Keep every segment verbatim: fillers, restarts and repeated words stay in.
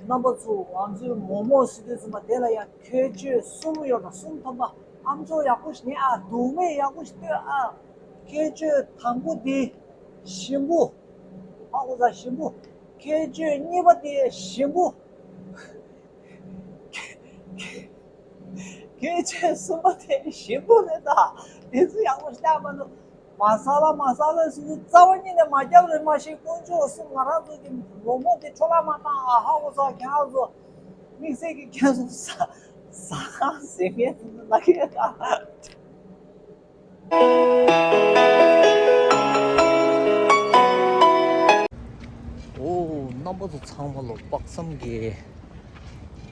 རྣམ་པ་ཚོ་ང་ཚོའི་མོག་མོག་ཟེར་དུས་ཙམ་པ་དེ་ལ་ཡང་ཁྱད་ཆོས་གསུམ་ཡོད་ན་གསུམ་ཐོན་པ། ཨམ་ཅོག་ཡག་པོ་ཞིག་ཉན་ཨ། སྡུག་མེད་ཡག་པོ་ཞིག་ལྟོས་ཨ། ཁྱད་ཆོས་དང་པོ་དེ་ཞིམ་པོ། ཧ་གོ་ས། ཞིམ་པོ། ཁྱད་ཆོས་གཉིས་པ་དེ་ཞིམ་པོ། ཁྱད་ཆོས་གསུམ་པ་དེ་ཞིམ་པོ་རེད་ད། དེ་ཚོ་ཡག་པོ་ཞིག་ལྟ་མ་འདུག་མ་ས་ལ་མ་ས་ལ་ཟེར་དུས་རྩ་བ་ཉིད་ནས་མ་རྒྱབ་རེད། མ་གཞི་དཀོན་མཆོག་གསུམ། ང་རང་ཚོ་གི་མོག་མོག་དེ་འཕྲོ་བརླག་མ་བཏང་ཨ། ཧ་གོ་ས། ཁྱེད་རང་ཚོ་དམིགས་བསལ་གྱི་ཁྱེད་ཚོ་ཟ་ཟ་ཁང་ཟེར་མཁན་ཚོ་ལ་ཁྱེད་ད། ཨོ། རྣམ་པ་ཚོ་ཚང་མ་ལོ་དཔག་བསམ་གྱི་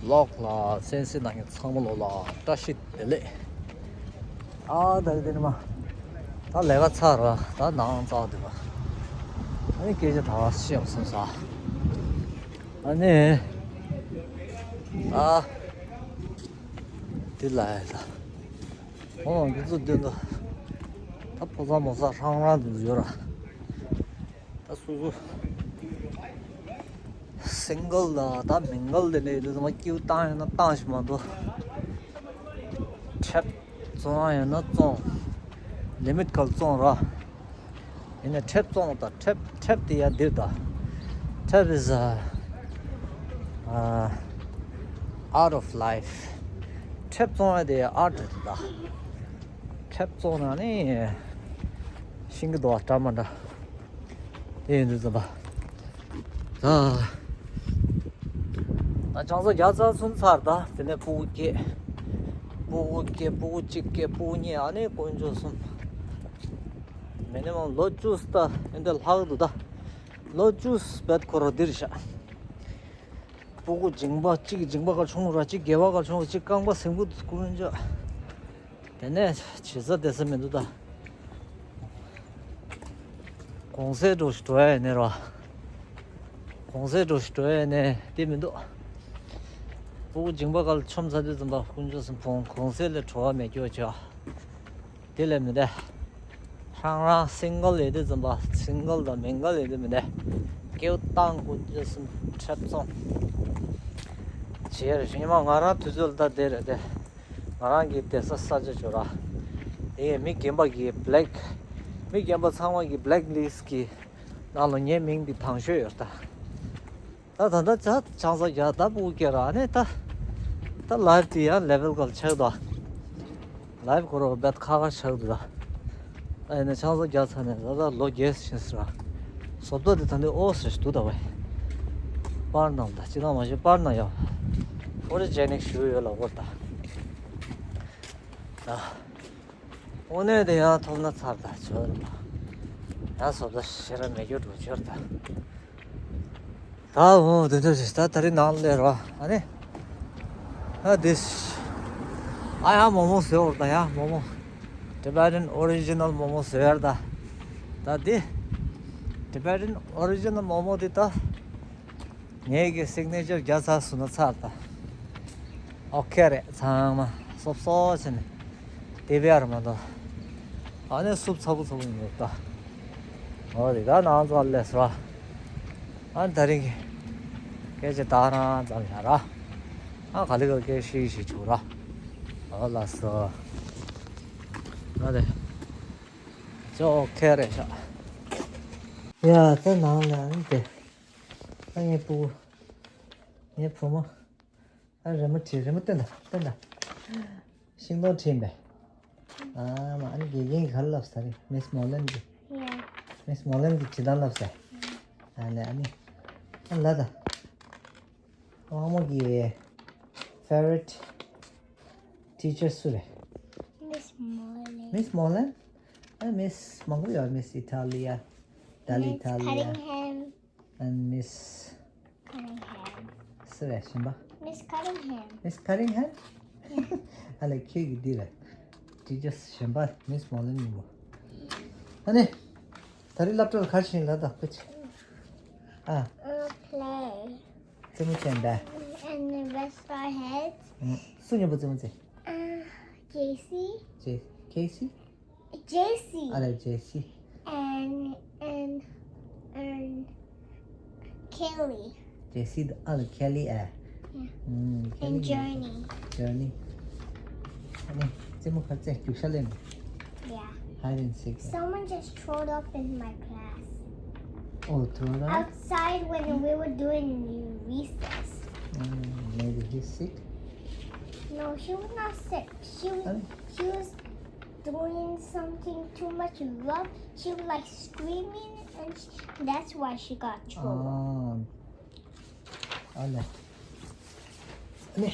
ལོག་ལ་གསན་གཟིགས་གནང་མཁན་ཚང་མ་ལོ་ལ་བཀྲ་ཤིས་བདེ་ལེགས། ཨ་ད་རེས་དེ་ནི་མ། ད་ལས་ཀ་ཚར་བ་ད་ནང་ཚར་འདུག་པ། ཨ་ནི་སྐད་ཆ་ད་བཤད་བསམ་ས། ཨ་ནི། ཨ། དེ་ལ་ཡ་ད། ཨོ་འདི་ཚོ་འདི་འདུག་ད་ཕོ་གསར་མོ་གསར་ཧྲང་ཧྲང་འདུག་ཡོད་ར། ད་སོ་སོ་སིང་གལ་ལ་ད་མིང་གལ་དེ་འདྲ་ཡོད་དུས་ཚང་མ་སྐྱིད་པོ་བཏང་ཡོད་ན་བཏང་ཞིག་མ་གཏོགས། ཁྲེབ་བཙོང་ཡ་ཡོད་ན་བཙོང་། ལི་མིད་གལ་བཙོང་ར། ཡིན་ན་ཁྲེབ་བཙོང་ད། ཁྲེབ་ཁྲེབ་དེ་ཡ་འདིར་ད། ཁྲེབ་is a ཨ་art of life། ཁྲེབ་བཙོང་ཡ་དེ་ཨར་ཊི་རེད་ད། ཁྲེབ་བཙོང་ན་ནི་ཤིང་གི་རྡོ་འདྲ་མ་འདྲ། དེ་ཡིན་དུས་ཙམ་པ། ད། ད་ཆང་ས་བརྒྱབ་ཚར་སོང་ཚར་ད། དེ་ནས་སྤུ་གུ་སྐྱེས། སྤུ་གུ་སྐྱེས། སྤུ་གུ་གཅིག་སྐྱེས། སྤུ་གུ་གཉིས། ཨ་ནི་དཀོན་མཆོག་གསུམ། མི་ནི་མང་ལོ་བཅུ་ད་ཨེ་འདྲ་ལྷག་འདུག་ད། ལོ་བཅུ་བེད་ཁོ་རང་འདིར་བཞག་སྤུ་གུ་མཇིང་པ་གཅིག་མཇིང་པ་ག་ཆུང་ར། གཅིག་སྒལ་པ་ག་ཆུང་ར། གཅིག་རྐང་པ་ཟིང་པོ་དཀོན་མཆོག་དེ་ནས་བྱེད་ས་བསྡད་ས་མི་འདུག་ད། གུང་སེང་འགྲོ་ཞིག་འགྲོ་ཡ་ཡིན་ནས་རོ། གུང་སེང་འགྲོ་ཞིག་འགྲོ་ཡ་ཡིན་ནས་དེ་མི་འདུག་སྤུ་གུ་མཇིང་པ་ག་ལ་ཆོམ་ཚར་དུས་ཙམ་པ་དཀོན་མཆོག་གསུམ། གུང་སེང་ལས་བྲོ་བ་མེད་རྒྱུ་བྱ། དེ་ལས་མི་འདས། ཧྲང་ཧྲང་སིང་གལ་ཡོད་དུས་ཙམ་པ། སིང་གལ་དང་མིང་གལ་ཡོད་དུས་མི་འདས། སྐྱིད་པོ་བཏང་། དཀོན་མཆོག་གསུམ། ཁྲེབ་བཙོང་བྱེད་ཡ་རེད། ཉི་མ་ང་རང་དུས་ཚོད་ལ་ད་བསྡད་རེད་དེ། ང་རང་གི་བསྡད་ས་ས་ཆ་ཅོ་ར། དེ་ཡས་མི་རྒན་པ་གི་བྷེ་ལེག་མི་རྒན་པ་ཚང་མ་གི་བྷེ་ལེག་ལིས་ཊི་གི་ནང་ལ་ངའི་མིང་འདི་དང་ཤོས་ཡོད་ད། ད་ད་ད་ཆ་ཆང་ས་རྒྱག་ད་སྤུ་གུ་སྐྱེས་ར། ཨ་ནི་ད་ད་ལའིབ་དེ་ཡང་ལེ་ཝལ་ག་ལ་ཆགས་འདུག་ལའིབ་ཁོ་རང་བེད་ཁ་ཁ་ཆགས་འདུག་ད། ཨ་ནི་ཆང་ས་རྒྱག་ཚར་ནས་ད་ད་ལོ་རྒས་ཕྱིན་ཟེར་ར། བཟོ་ལྟ་དེ་ད་འདི་ཨོ་ཟེར་ཞིག་འདུག་ད་བས། པར་ནང་ད་ཅི་ནང་མ་ཤེས། པར་ནང་ཡང་ཕོ་ཊོ་ཇེ་ནིག་ཞུ་ཡོད་ལ་འོ་ད། ད། དངོས་གནས་དེ་ཡང་ཐོབ་ན་ཚར་ད་ཆོག་རེད་ད། ཡང་བཟོ་ལྟ་ཞེ་དྲག་མེད་རྒྱུ་འགྲོ་ཆོག་རེད་ད། ད་འོ་དེ་འདྲ་རེད་ད། ད་རེས་ནང་ལས་རོ། ཨ་ནི། ཨ་དེ། ཨ་ཡང་མོག་མོག་ཟོས་འོར་ད། ཡང་མོག་མོག Tibetan original མོག་མོག་ཟོས་ཡར་ད། ད་དེ། Tibetan original མོག་མོག་དེ་ད། ངེད་ཀྱི་སིག་ནེ་ཅར་རྒྱག་ཚར་སོང་ན་ཚར་ད། ཨོ་ཁེ་རེད། ཚང་མ་སོབ་སོབ་བྱས་ནས་དེ་བེ་ཡར་མ་འདུག་ཨ་ནི་སུབ་ཚ་པོ་ཚ་པོ་ཡོད་ད། ཨོ་རེད་ད། ནང་ཚོ་ལས་སོ། ཨ་ད་རིང་གི་སྐད་ཆ་ད་རང་ཙམ་ཡ་ར། ཨ་ག་ལེ་ག་སྐད་ཤིག་ཤིག་བྱུང་ར། ཨོ་ལ་སོ། ཨ་རེད། ཅོ་ཨོ་ཁེ་རེད་ཤག་ཡ་ད་ནང་ལ་ཨ་ནི་དེ། ད་ངའི་སྤུ་གུ། ངའི་བུ་མོ། ཨ་རི་མོ་བྲིས། རི་མོ་སྟོན་དང་སྟོན་དང་། ཤིང་སྡོང་བྲིས་པས། ཨ་མ། ཨ་ནི་དགེ་རྒན་གྱིས་ག་རེ་ལབ་ས་རེད། མིས་མོ་ལན་གྱིས། Yeah. མིས་མོ་ལན་གྱིས་བྲིས་དང་ལབ་ས། ཨ་ལས་ཨ་ནི། ཨ་ལ་ད། དབང་མོ་གི་favorite teacher སུ་རེད། Miss Molan. མིས་མོ་ལན། ཨ་མིས་མང་པོ་ཡོད། Miss Italia, Dali Miss Italia, Cunningham. And Miss Cunningham. སུ་རེད་གཞན་པ། Miss Cunningham. Miss Cunningham? ཨ་ལས་ཁྱེད་ཀྱི་འདི་རེད། Teachers གཞན་པ་མིས་མོ་ལན་ཡིན་པོ། ཨ་ནི། ད་རེས་སློབ་གྲྭ་ལ་ག་རེ་བྱེད་ཡིན་ལབ་དང་ཁོ་ཆེ། ཨ། Uh, play. རྩེད་མོ་བྱེད་པས། And rest our heads. ཨ། སུ་མཉམ་པོ་རྩེད་མོ་རྩེ། Uh, J C. J- Casey? J C. ཨ་ལས་J C. And, and, and Kaylee. Jesse དང་ཨ་ལ་Kelly ཨ། Yeah. ཨུམ། And Kelly Journey. Journey. ཨ་ནི་རྩེད་མོ་ཁ་རྩེ་རྒྱུག་ཤར་ལེན། Yeah. Hide and seek. Someone just threw it up in my class. Oh, throw it up? Outside when we were doing recess. Mm, maybe he's sick? No, she was not sick. She was, huh? She was doing something too much love. She was like screaming, and sh- that's why she got trouble. ཨ་ལེ། ཨ་ནི།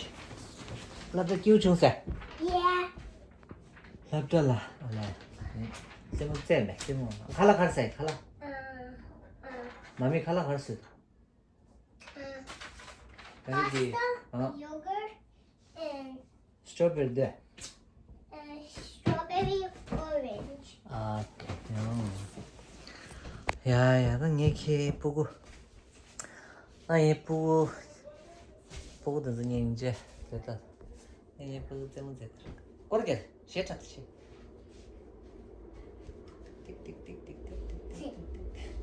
སློབ་གྲྭ་སྐྱིད་པོ་བྱུང་ཟེར། Yeah. སློབ་གྲྭ་ལ། ཨ་ལེ། རྩེད་མོ་རྩེས་མེད་རྩེད་མོ། ཁ་ལག་ག་རེ་ཟས། ཁ་ལག་ཨ། ཨ། མ་མི་ཁ་ལག་ག་རེ་ཟོས། ཨ། ད་རེས་ཀྱི། Pasta, ཨ། Yogurt, and strawberry འདོད། Uh, strawberry orange. ཨ་ཀེ། ཡ་ཡ། ད་ངས་ཁྱེད་སྤུ་གུ། ཨ་ཡེ་སྤུ་གུ། སྤུ་གུ་དེ་ཚོ་སྙིང་རྗེ་དེ་ལྟ། ངས་ངའི་སྤུ་གུ་རྩེད་མོ་རྩེ་དེ་རེད། སྐོར་གྱི་ཞེ་དྲག་ཏུ་ཆེ། ཏིག་ཏིག་ཏིག་ཏིག་ཏིག་ཏིག་ཏིག་ཏིག་ཏིག།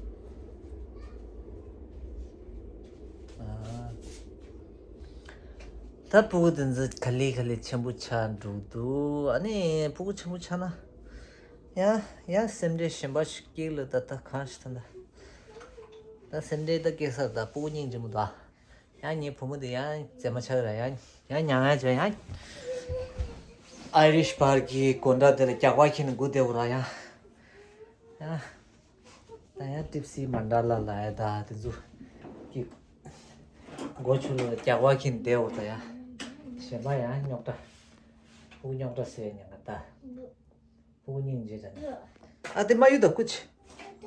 ཨ། ད་སྤུ་གུ་དེ་ཚོ་ག་ལེ་ག་ལེ་ཆེན་པོ་ཆགས་འགྲོ་འདུག་ཨ་ནི་སྤུ་གུ་ཆེན་པོ་ཆགས་ན། ཡ་ཡ། སེམས་ཁྲལ་གཞན་པ་ཞིག་སྐྱེ་ལ། ད་ད་གང་ཞིག་ད་ད། ད་སེམས་ཁྲལ་ད་སྐྱེ་ས། ད་སྤུ་གུ་སྙིང་རྗེ་མོ་ད། ཡང་ངའི་བུ་མོ་དེ་ཡང་རྩེད་མོ་ཆགས་ར། ཡང་ཡང་ཉང་ཡང་བྱས་ཡང་། ཨའི་རིཤ་བར་གྱི་སྒོ་འགྲམ་དེ་ལ་རྒྱག་པ་ཁྱེར་ནས་སྒུག་བསྡད་པ་ར་ཡང་། ཡང་། ད་ཡང་ཏིབ་སི་མན་ཌ་ལ་ལ་ཡ་ད་དེ་ཚོ་གི་སྒོ་ཕྱུགས་ལ་རྒྱག་པ་ཁྱེར་ནས་བསྡད་པ་ར་ཡང་། གཞན་པ་ཡང་རྙོག་དྲ། ཕྲུ་གུ་རྙོག་དྲ་ཟེར་ཉན་ག་ད། ཕྲུ་གུ་སྙིང་རྗེ་དྲན། ཨ་དེ་མ་ཡུ་ད་ཀུ་ཆི།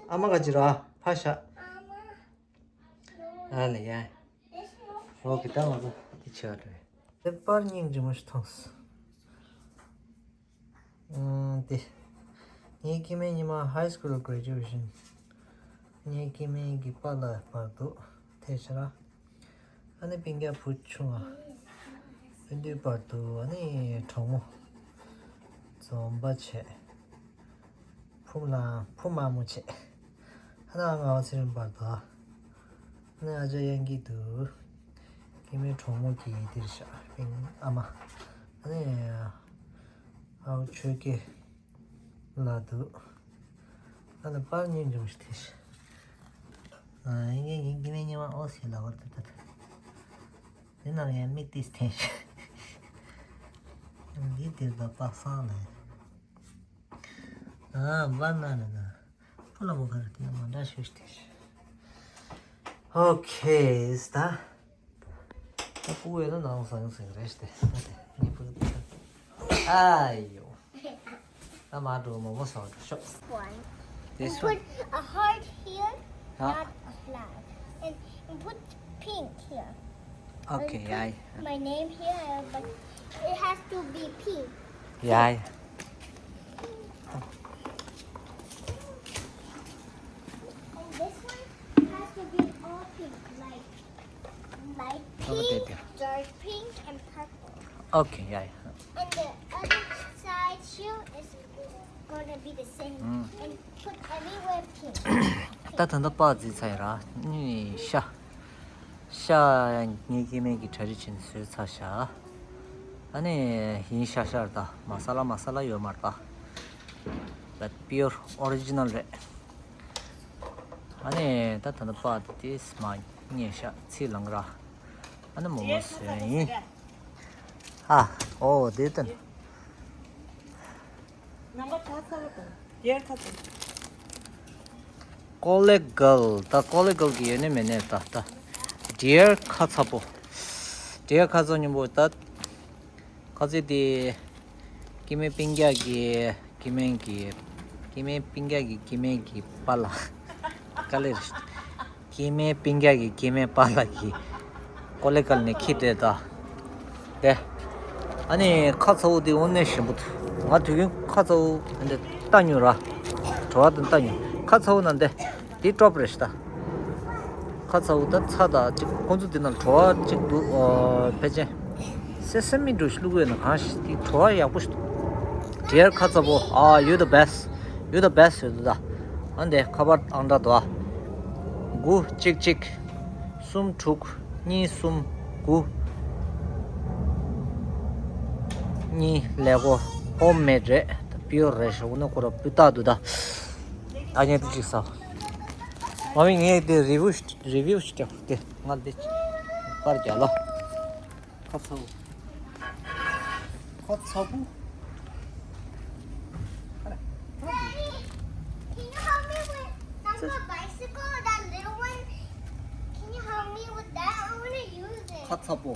ཨ་མ་ག་ཅི་ར་ཕ་ཤ། ཨ་ལ་ཡ། ཨོ་ཁེ། ད་ང་ཚོ་དེ་ཆེ་བ་འགྲོ་ཡ། དེ་པར་སྙིང་རྗེ་མོ་ཞིག་མཐོང་སོང་། ཨང་། དེ་ངའི་སྐྱེ་དམན་ཉི་མ་high school graduation། ངའི་སྐྱེ་དམན་གྱི་པཱ་ལགས་བར་དུ་ཐེ་ཤ་ར། ཨ་ནི་སྤུན་ཀྱག་བུ་ཆུང་བ། སྤུན་བདུན་བར་དུ། ཨ་ནི་གྲོགས་མོ། འཛོམས་པ་བྱས། ཕུ་ལ་ཕུ་དམར་མོ་བྱས། ཨ་ནི་ཨ་ང་བ་ཚེ་རིང་བར་དུ། ཨ་ནི་ཨ་ཅག་གཡང་སྐྱིད་འདུག་སྐྱེ་དམན་གྲོགས་མོ་གི་འདིར་ཤག་སྤུན་ཨ་མ། ཨ་ནི་ཨའུ་ཆོས་སྐྱིད། ལ་འདུག་ཨ་ལ་པར་སྙིང་རྗེ་མོ་ཞིག་ཐེ་ཤ། ཨ་ཡིན་ཡིན་ཡིན། སྐྱེ་དམན་ཉི་མ་ཨོ་ཟེར་ལ་བར་དུ་ད་ད། དེ་ནང་ཡང་མིག་ཏིས་ཐེ་ཤ། འདི་དེར་ད་པ་སངས་ལ། ཨ་བ་ན་ན་ན། ཕུ་ལ་མོ་ག་རེ་དེ་མ་འདྲ་ཤོས་ཤིག་ཐེ་ཤ། ཨོ་ཁེ་ད། ད་སྤུ་གུ་ཡོད་ན་ནང་སང་སང་རེད་དེ། ཨ་དེ་ངའི་སྤུ་གུ་དེ། ཨ་ཡོ། ད་མ་འགྲོ་མོག་མོག་ཟ་བ་འགྲོ་ཤོག One. This one. Put a heart here, ཡ། Not a flag. And, and put pink here. Okay, and put ཡ་ཡ། My name here, but it has to be pink. ཡ་ཡ། And this one has to be all pink, like Light pink, dark pink, and purple. Okay, yeah, yeah. And the other side shoe is gonna be the same. Mm. And put everywhere pink. ད་ད་ལྟ་པར་བརྩིས་ཚར་ཡིན་ར། ནི་ཤ། ཤ་ངའི་སྐྱེ་དམན་གྱི་གྲ་སྒྲིག་བྱས་ནས་བཟོས་ཚར་ཤག་ཨ་ནི་ཡིན་ཤག་ཤག་རེད་ད། མ་ས་ལ་མ་ས་ལ་ཡོད་མ་རེད་ད། But pure original རེད། ཨ་ནི་ད་ད་ལྟ་པར་དེ་དེས་མ་རྙེད་ཤག་ཚིག་ལང་ར། ཨ་ནི་མོག་མོག་ཟ་ཡིན། ཨ། ཨོ་དེ་ལྟ་ན། ནམ་པ་ཆ་ཚ་བ་དང་རྒྱལ་ཁ་ཚ། ཀོ་ལེ་གལ། ད་ཀོ་ལེ་གལ་གྱི་ཡོད་ནི་མེད་ནི་ད་ད། Dear ཁ་ཚ་པོ། Dear ཁ་ཚ་སྙོམས་པོ་ད། ཁ་ཚ་དེ། སྐྱེ་དམན་སྤུན་ཀྱག་གི་སྐྱེ་དམན་གྱི། སྐྱེ་དམན་སྤུན་ཀྱག་གི་སྐྱེ་དམན་གྱི་པཱ་ལགས། ག་ལེར། སྐྱེ་དམན་སྤུན་ཀྱག་གི་སྐྱེ་དམན་པཱ་ལགས་ཀྱིས་ཀོ་ལེ་གལ་ནས་ཁྱེར་ཏེ་ད། དེ། ཨ་ནི་ཁ་ཚ་པོ་དེ་དངོས་གནས་ཞིམ་པོ་འདུག་ང་དུས་རྒྱུན་ཁ་ཚ་པོ་འདི་ལྟ་མྱོང་ར། བྲོ་བ་དང་ལྟ་མྱོང་། ཁ་ཚ་པོ་ན་འདི། འདི་ཀྲོབ་རེད་ཤག་ད། ཁ་ཚ་པོ་ད་ཚྭ་ད་ཅིག་ཁོང་ཚོ་འདི་ན་བྲོ་བ་ཅིག་འདུག་ཨོ་ཕལ་ཆེར། སེ་སེ་མི་འདྲ་ཞིག་བླུགས་ཡོད་ན་གང་ཞིག་དེ་བྲོ་བ་ཡག་པོ་ཞིག་འདུག Dear ཁ་ཚ་པོ། ཨ། You the best. You the best ཟེར་འདུག་ད། ཨ་འདི་ཁ་པར་ཨང་གྲངས་འདུག་ཨ། དགུ་གཅིག་གཅིག་གསུམ་དྲུག་གཉིས་གསུམ་དགུ། གཉིས་ཀླད་ཀོར་ཧོམ་མེད་རེད། ད་པིའུར་རེད་ཤག་འོ་ན་ཁོ་ར་སྤུས་དག་འདུག་ད། ད་ངས་དེ་ཅིག་ཟ། མ་མི་ངས་དེ་རི་བིའུ་ཞིག་རི་བིའུ་ཞིག་སྤྲད་དེ་ང་དེ་པར་རྒྱག་ལ། ཁ་ཚ་བོ། ཁ་ཚ་བོ། Daddy, can you help me with, that's my bicycle, that little one? Can you help me with that? I wanna use it. ཁ་ཚ་བོ།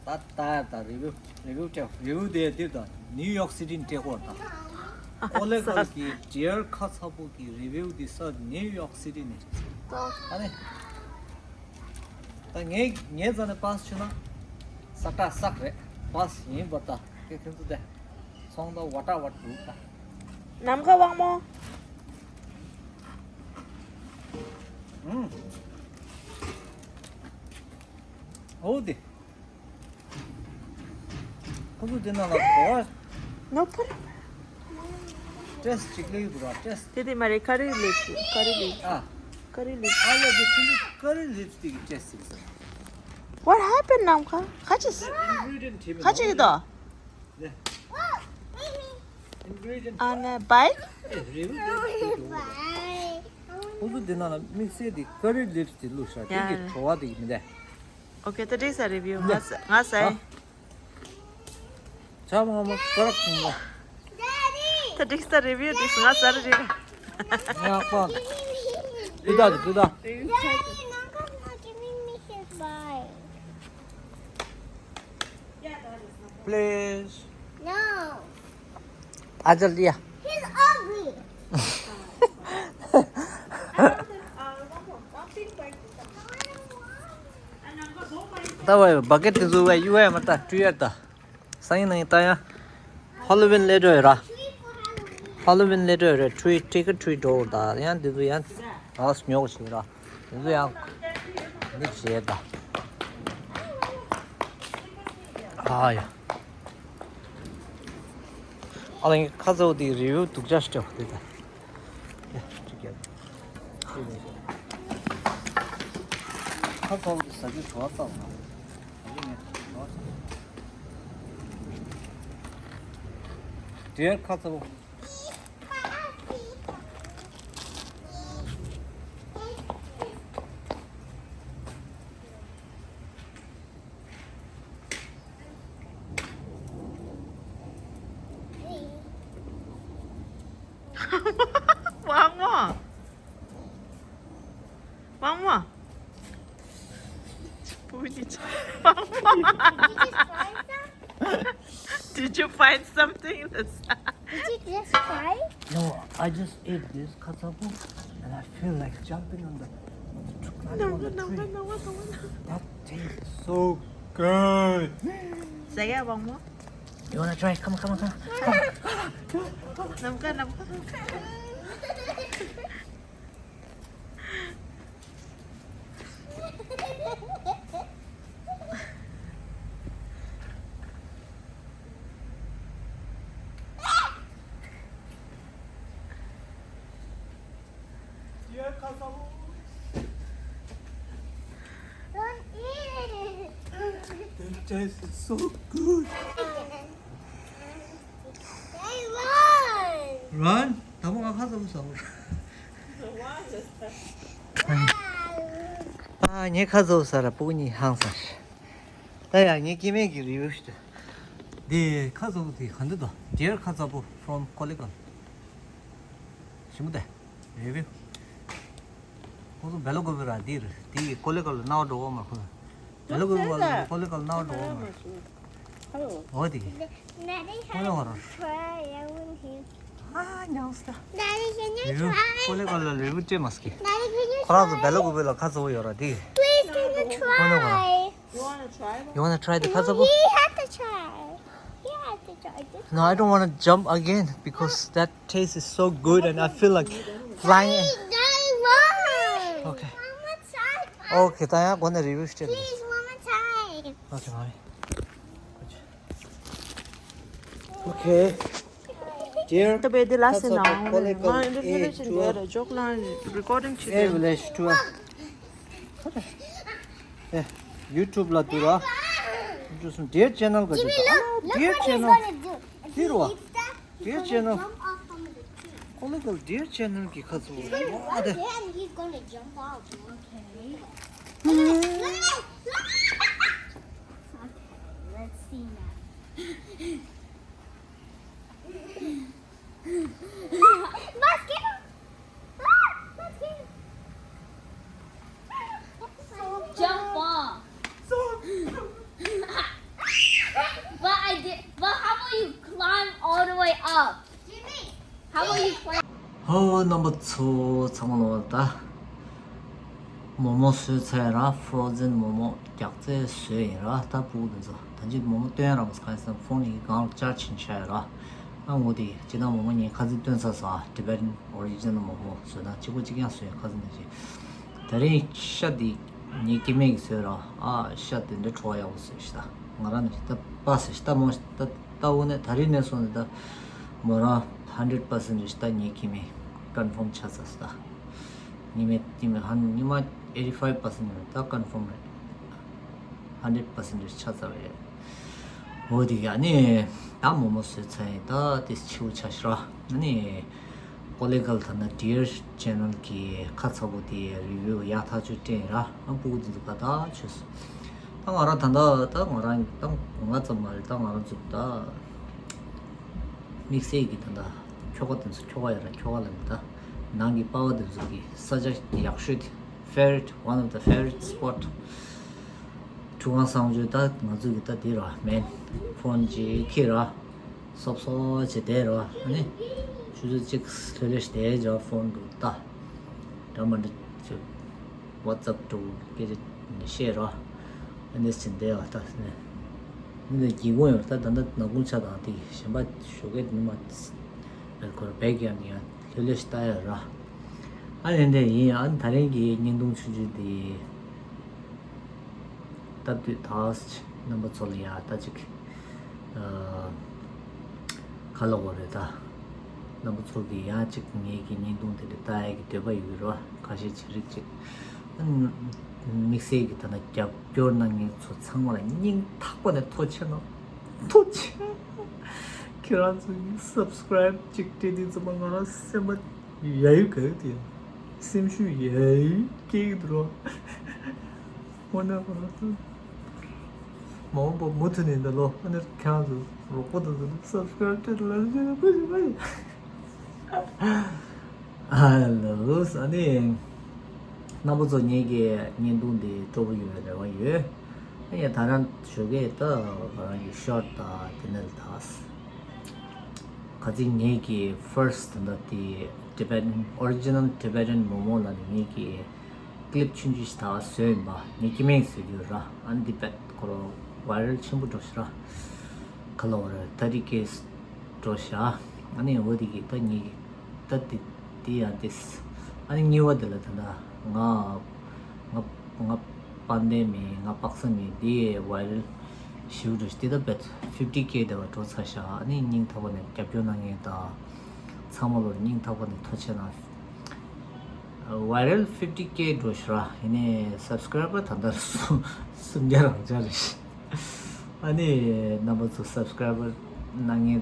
ད་ད་ད་རི་བིའུ་རི་བིའུ་སྤྲད། རི་བིའུ་དེ་དེ་ད་ནིའུ་ཡོག་སི་ཊི་ནས་སྤྲད་ཀྱི་ཡོད་ད། ཀོ་ལེ་གྷལ་གྱི་ཌི་ཡར་ཁ་ཚ་བོ་གི་རི་བིའུ་དེ་ས་ནིའུ་ཡོག་སི་ཊི་ནས། ཨ་ནི། ད་ངས་ངས་རྩ་ནས་པཱས་བྱུང་ན་ས་ཀྲ་སག་རེད། པཱས་ཡིན་པ་ད་ཁྱེད་ཁྱེད་ཚོ་དེ་ཚོང་ད་བ་ཏྲ་བ་འདུག་ད། ནམ་མཁའ་དབང་མོ། ཨུམ། ཨོ་དེ། ཁོ་ཚོ་དེ་ནང་ལ་གོ་བ། ནོར་ཕུར། ཀྲེས་ཅིག་ལས་ཡོད་ར་ཀྲེས། དེ་དེ་མ་རེད། ཀ་རི་ལིབ་ཀ་རི་ལིབ་ཨ། ཀ་རི་ལིབ་ཨ་ལ་དེ་ཁོ་ཚོ་ཀ་རི་ལིབ་སི་ཊིག་ཀྲེས་ཟེར་གི་ཟེར། What happened ནམ་མཁའ། ཁ་ཅིག་ཁ་ཅིག་ཡོད་དོ། ཨ་ན་བྷའི། ཁོ་ཚོ་དེ་ནང་ལ་དམིགས་བསལ་དེ་ཀ་རི་ལིབ་སི་ཊིག་བླུགས་ཤག་དེ་གི་བྲོ་བ་དེ་གི་མི་འདུག་ཨོ་ཁེ། ད་འགྲིག་ས་རེད་བིའུ། ང་ཟ་ང་ཟ་ཡིན། ཆ་མ་མ་ཀ་རག་ཐུང་བ། ད་འགྲིག་ས་རེད་བིའུ། འགྲིག་ས་ང་ཟ་རེད། ང་ཀོ་ལ། དུ་ད་དུ་ད། Daddy, Nongka's not giving me his bike. Please. No. Ajal diya. He's ugly. ད་བའི་བ་ཀེ་ཊི་དེ་ཚོ་བའི་ཡུ་བའི་མ་ལྟ་སྤྲུལ་ཡར་ད། སང་ཉིན་ནང་ད་ཡང་ཧ་ལོ་ཝིན་སླེབས་འགྲོ་ཡོད་ར། ཧ་ལོ་ཝིན་སླེབས་འགྲོ་ཡོད་རེད། ཊི་རི་ཊི་རི་ཊི་རི་འགྲོ་ད་ཡང་འདི་ཚོ་ཡང་ཨ་སྨྱོ་གི་ཞིག་ར། འདི་ཚོ་ཡང་འདི་བྱས་ད། ཨ་ཡ། ཨ་ལ་ངའི་ཁ་ཚ་བོ་དེ་རི་བོ་སྡུག་ཅག་ཞིག་སྤྲད་པ་དེ་ད། ཁ་ཚ་བོ་དེ་ཟ་རྒྱུ་བྲོ་བ་ཙམ་ལ། དེར་ཁ་ཚ་བོ། དབང་མོ། དབང་མོ། དབང་མོ། Did you find something in the sand? Did you just cry? No, I just ate this katsapu and I feel like jumping on the, on the tr- climbing on the tree. That tastes so good. ཟ་ཡ་དབང་མོ། You wanna try? Come on, come on, come on. ནམ་མཁའ་ནམ་མཁའ། Don't eat it. That tastes so good. Hey, run. Run? ད་མོ་ང་ཁ་ཚ་བོ་ཟ་བོ། ཨ་ངས་ཁ་ཚ་བོ་ཟ་ར་སྤུ་གུ་གཉིས་ཧང་སངས་ཤག་ད་ཡ་ངའི་སྐྱེ་དམན་གྱི་རི་བོ་ཞིག་ཏུ། འདི་ཁ་ཚ་བོ་དེ་ག་འདི་དོ། Dear ཁ་ཚ་བོ་from Kollegal། ཞིམ་པོ་དེ། རེད་པས། ཁོ་ཚོ་བེ་ལོ་ཀོ་བི་ར་འདི་རེད། འདི་ཀོ་ལེ་གལ་ལ་རྣ་བ་འགྲོ་གོ་མ་ཁོ། བེ་ལོ་ཀོ་བི་བ་ལ་ཀོ་ལེ་གལ་རྣ་བ་འགྲོ་གོ་མ། ཨོ་དེ་གི། ཁོ་ལེ་ཧོ་ར། ཨ་ཉང་སྟ། Daddy, can you try? ཀོ་ལེ་གལ་ལ་རི་བོ་ཅེ་མ་སྐྱེ། Daddy, can you try? ཁོ་རང་ཚོ་བེ་ལོ་ཀོ་བི་ལ་ཁ་ཚ་བོ་ཡོད་ར་དེ་གི། Please, can you try? ཁོ་ལེ་ཧོ་ར། You wanna try one? You wanna try the kazabu? He had to try. He had to try this. No, I don't wanna jump again because that taste is so good and I feel like flying. He, that one. Okay. Mama, try. Okay, ད་ཡང་གོ་ནས་རི་བིའུ་ཞིག་སྤྲད། Please, Mama, try. Okay, mommy. Okay. Dear, ད་བེ་དེ་ལ་སེ་ན་ང་ཨིན་ཊར་བིའུ་ཅིག་འདྲ་ར་ཇོག་ལ་རི་ཀོར་ཌིང་ཅིག་རེད། Village tour. Yeah. YouTube ལ་འདུག་ར། འདུག་སོང་། Dear Channel ག་ཅི་ད། Dear Channel འདི་རུ་བ། Dear Channel ཁོ་ལ་ག་Dear Channel གི་ཁ་ཚུགས་བ་དེ། Let's see now. Let's get him. Let's get him. Jump off. But I did. But how about you climb all the way up? How about you climb? ཧོ། རྣམ་པ་ཚོ་ཚང་མ་ལོ་ད། མོག་མོག་བཟོས་ཚར་ཡིན་ར། Frozen མོག་མོག་རྒྱག་རྩེ་བཟོས་ཡིན་ར། ད་ཕྲུ་གུ་དེ་ཚོ་ད་ཅི་མོག་མོག་སྟོན་ར་མ་ས་གང་ཡིན་ས་ཕོན་ཡི་གང་ལ་ཅར་ཕྱིན་ཆ་ཡིན་ར། ཨ་ངོ་དེ་ཇི་ལྟར་མོག་མོག་ཉིན་ཁ་ཚིག་སྟོན་ཚར་སོང་། Tibetan original མོག་མོག་བཟོས་ན་གཅིག་པོ་གཅིག་རྐྱང་བཟོས་ཡིན། ཁ་ཚིག་ནང་བཞིན། ད་རིང་ཤ་དེ་ངའི་སྐྱེ་དམན་གྱིས་བཟོས་ར། ཨ་ཤ་དེ་འདྲ་བྲོ་བ་ཡག་པོ་བཟོས་ཤི་ད། ང་རང་ནི་ཤི་ད་པ་སི་ཤི་ད་མོ་ཤི་ད། ད་འོ་ནས་ད་རིང་ནས་སོང་ནས་ད་མོ་རང་hundred percent རེ་ཤི་ད། ངའི་སྐྱེ་དམན་confirm ཆགས་ཚར་སོང་ད། ཉི་མ་ཉི་མ་ཧ་ཉི་མ་eighty five percent རེ་ད་confirm རེད། hundred percent རེ་ཆགས་ཚར་བ་རེད། འོ་དེ་ག་ནི་ད་མོག་མོག་བཟོས་ཚར་ཡིན། ད་དེ་ཕྱི་པོ་ཆ་ཤི་ར། ཨ་ནི་ཀོ་ལེ་གལ་ད་ན་Dear Channel གི་ཁ་ཚ་པོ་དེ་review ཡག་ཐག་ཆོད་སྤྲད་ཡིན་ར། ཨ་ཕྲུ་གུ་དེ་ཚོ་ག་ད་ཆོས་སོང་། ད་ང་རང་ད་ད་ད་ང་རང་ད་ང་ཙམ་མ་རེད། ད་ང་རང་ཚོ་ད་དམིགས་བསལ་གྱི་ད་ད་ཁྱོ་ག་དེ་ཚོ་ཁྱོ་ག་ཡིན་ར། ཁྱོ་ག་ལ་ནི་ད་ནང་གི་པ་ཕ་དེ་ཚོ་གི་ས་ཆ་ཡག་ཤོས་དེ། Favorite, one of the favorite spot. ཁྲུ་གང་གསང་སྤྱོད་ད་ང་ཚོ་གི་ད་འདི་ར་མེན། ཕོན་ཅིག་ཁྱེར་ར། སོབ་སོབ་བྱེད་བསྡད་ར། ཨ་ནི་ཆུ་ཚོད་གཅིག་ལྷོད་ལྷོད་བྱས་བསྡད་ར། ཕོན་འདུག་ད་འདྲ་མ་འདྲ་ཅིག་WhatsApp འདྲ་བོ་སྐད་ཆ་བཤད་ར། ཨ་ནི་བྱེད་བསྡད་བ་ད་ནི་མི་ལ་སྒྱིད་སྐོང་ཡོད་ར། ད་ད་ད་ནག་ཁུང་ཆ་དང་དེ་གཞན་པ་ཞོགས་ཀས་ནི་མ་ཁོ་ར་བེག་ཡང་ཡང་ལྷོད་ལྷོད་ཞིག་ལྟ་ཡ་ར། ཨ་ནི་འདྲ་ཡིན། ཨ་ནི་ད་རིང་གི་བརྙན་ཐུང་ཆུང་ཆུང་དེ་སྟབས་བདེ་ཐག་རྣམ་པ་ཚོ་ལ་ཡ་ད་ཅིག་ག་ལ་འོ་རེད་ད། རྣམ་པ་ཚོ་གི་ཡ་ཅིག་ངེད་ཀྱི་བརྙན་ཐུང་དེ་འདྲ་ལྟ་ཡ་གི་འདོད་པ་ཡོད་ར། ཁ་ཤས་ཅིག་རིགས་ཅིག་ཨ་ནི་དམིགས་བསལ་གྱི་ད་ལྟ་རྒྱབ་སྐྱོར་གནང་མཁན་ཚོ་ཚང་མ་ལ་སྙིང་ཐག་པ་ནས་ཐུགས་རྗེ་ཆེ་གནང་། ཐུགས་རྗེ་ཆེ། ཁྱེད་རང་ཚོ་གི་subscribe གཅིག་སྤྲད་དུས་ཙམ་པ་ང་རང་སེམས་པ་ཡ་ཡུ་ག་ཡུ་དེ་སེམས་ཤུགས་ཡ་ཡུ་སྐྱེ་གི་འདུག་རོ། འོ་ན་ང་རང་ཚོ་མ་འོངས་པ་མུ་མཐུད་ནས་འདི་ལོ་ཨ་ནི་ཁྱེད་རང་ཚོ་རོགས་པ་དང་ཚོ་subscribe སྤྲད་ལ་ཞེ་ན་ཕུ་ཞིག་ཕུ་ཞིག་ཧ་ལོ། ཨ་ནི་རྣམ་པ་ཚོ་ངེད་ཀྱི་བརྙན་ཐུང་འདི་སྤྲོ་པོ་ཡོད་པའི་རེ་བ་ཡོད། ཨ་ཡ་ད་རང་ཞོགས་ཀས་ད་ང་རང་གི་short དང་དེ་ནས་ད་ཁ་ཚིག་ངེད་ཀྱི་first ད་དེ་Tibetan original Tibetan མོག་མོག་ལ་ནི་ངེད་ཀྱི་clip ཆུང་ཆུང་ཞིག་ད་བཟོས་ཡིན་པ། ངེད་ཀྱི་མིང་བཟོས་རྒྱུ་ར། ཨ་ནི་འདི་བེད་ཁོ་ར་viral ཆེན་པོ་འགྲོ་ཤི་ར། ག་ལ་བ་ར་thirty K འགྲོ་ཤག་ཨ་ནི་འོ་དེ་གི་ད་ངེད་ཀྱི་ད་དེ་དེ་ཡང་དེ། ཨ་ནི་གཉིས་པ་དེ་ལ་ད་ད་ང་ང་ང་དཔལ་ལྡན་མིན། ང་དཔག་བསམ་མིན། དེ་viral ཞེ་པོ་འགྲོ་ཤི། དེ་ད་བེད་fifty K དེ་བ་འགྲོ་ཚར་ཤག་ཨ་ནི་སྙིང་ཐག་པ་ནས་རྒྱབ་སྐྱོར་གནང་མཁན་དང་ཚང་མ་ལོར་སྙིང་ཐག་པ་ནས་ཐུགས་རྗེ་གནང་། viral fifty K འགྲོ་ཤི་ར། ཡིན་ནའི་subscriber ད་ལྟ་སུམ་སུམ་བརྒྱ་རང་ཅག་རེད་ཤི། ཨ་ནི་རྣམ་པ་ཚོ་subscriber གནང་མཁན་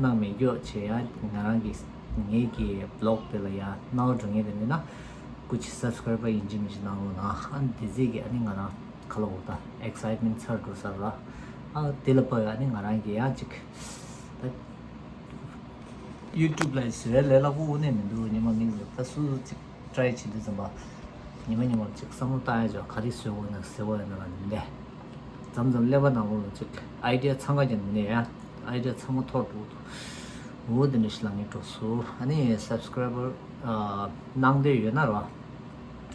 གནང་མེད་རྒྱུ་བྱས་ཡ། ང་རང་གི་ངེད་ཀྱི་vlog དེ་ལ་ཡ་སྣང་བ་འགྲོ་མཁན་དེ་མེད་ན་སྐུ་མཁྱེན་subscriber ཡིན་གཅིག་མིན་གཅིག་གནང་རོགས་གནང་། ཨ་ནི་དེ་རྗེས་ཀྱི་ཨ་ནི་ང་རང་ག་ལ་འོ་ད་excitement ཚར་འགྲོ་ས་ར། ཨ་དེ་ལ་དཔག་ཡ་ཨ་ནི་ང་རང་གི་ཡ་གཅིག་ད་YouTube ལ་བཟོས་ལས་སླ་པོ་དངོས་གནས་མི་འདུག་ཉི་མ་མིག་ལ་ད་སུ་གཅིག try བྱེད་དུས་ཙམ་པ་ཉི་མ་ཉི་མར་ཅིག་བསམ་བློ་བཏང་ཡ་ཅིག་ག་རེ་བཟོས་དགོས་ན་ཟེར་བ་ཡིན་ན་ལ་ནི་འདས། མཚམས་མཚམས་ཀླད་པ་ནང་ལོགས་ལ་ཅིག་idea འཚང་ཁ་ཅན་མི་གནས་ཡ། idea འཚང་ཁ་ཐོར་འདུག་འོ་དེ་འདྲ་ཞིག་ལ་ངས་འགྲོ་སོང་། ཨ་ནི་subscriber གནང་འདོད་ཡོད་ན་ར།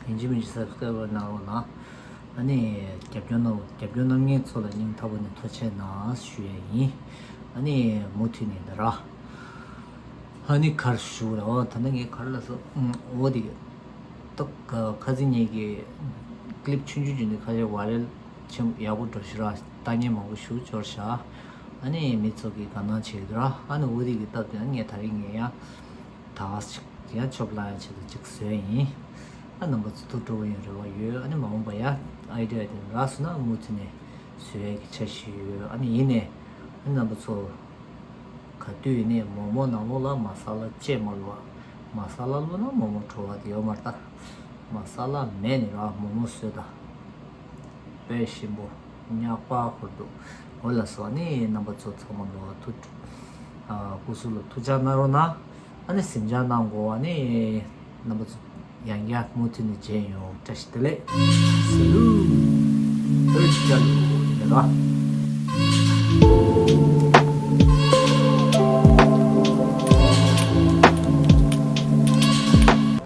ཡིན་གཅིག་མིན་གཅིག་subscriber གནང་རོགས་གནང་། ཨ་ནི་རྒྱབ་སྐྱོར་གནང་རྒྱབ་སྐྱོར་གནང་མཁན་ཚོ་ལ་སྙིང་ཐག་པ་ནས་ཐུགས་རྗེ་གནང་ཞུ་ཡ་ཡིན། ཨ་ནི་མུ་མཐུད་ནས་འདི་ར། ཨ་ནི་གར་ཞུ་ར། ཨོ་ད་ནི་ངས་གར་ལ་སོ་འོ་དེ་གི་ཏོག་ཁ་ཚིག་ཉིད་ཀྱི་clip ཆུང་ཆུང་ཅིག་འདི་ཁ་ཤས་viral ཆེན་ཡག་པོ་འགྲོ་ཤི་ར། ལྟ་མཁན་མང་པོ་ཞུ་འབྱོར་ཤག་ཨ་ནི་མི་ཚོ་གི་དགའ་སྣང་བྱེད་འདུག་ར། ཨ་ནི་འོ་དེ་གི་སྟབས་དེ་ངས་ད་རིང་ངས་ཡང་ད་ག་ཅིག་ཡང་ཆོབ་ལ་ཡང་ཆེད་དུ་ཅིག་བཟོས་ཡིན། ཨ་རྣམ་པ་ཚོ་ཐུགས་སྤྲོ་བོ་ཡིན་རེ་བ་ཡོད། ཨ་ནི་མ་འོངས་པ་ཡ་ཨའི་ཌི་ཡ་དེ་རག་སོང་ན་མུ་མཐུད་ནས་བཟོ་ཡས་ཀྱི་འཆར་གཞི་ཡོད། ཨ་ནི་ཡིན་ནས་ཨ་ནི་རྣམ་པ་ཚོ་ག་དུས་ཡིན་ནས་མོག་མོག་ནང་ལོགས་ལ་མ་ས་ལ་བཅས་མ་བླུགས་པ། མ་ས་ལ་བླུགས་ན་མོག་མོག་བྲོ་བ་དེ་ཡོད་མ་རེད་ད། མ་ས་ལ་མེད་ནས་ར་མོག་མོག་བཟོས་ད། དཔེ་ཞིམ་པོ་ཉག་པ་ཁོར་འདུག་འོ་ལགས་སོ། ཨ་ནི་རྣམ་པ་ཚོ་ཚང་མ་ལོ་ཐུགས་ཨ་སྐུ་གཟུགས་ལ་ཐུགས་ཅག་གནང་རོགས་གནང་། ཨ་ནི་གཟིམ་ཅག་གནང་དགོས། ཨ་ནི་རྣམ་པ་ཚོ་ཡང་བསྐྱར་མུ་མཐུད་ནས་མཇལ་ཡོང་། བཀྲ་ཤིས་བདེ་ལེགས། ཟ་ལུ།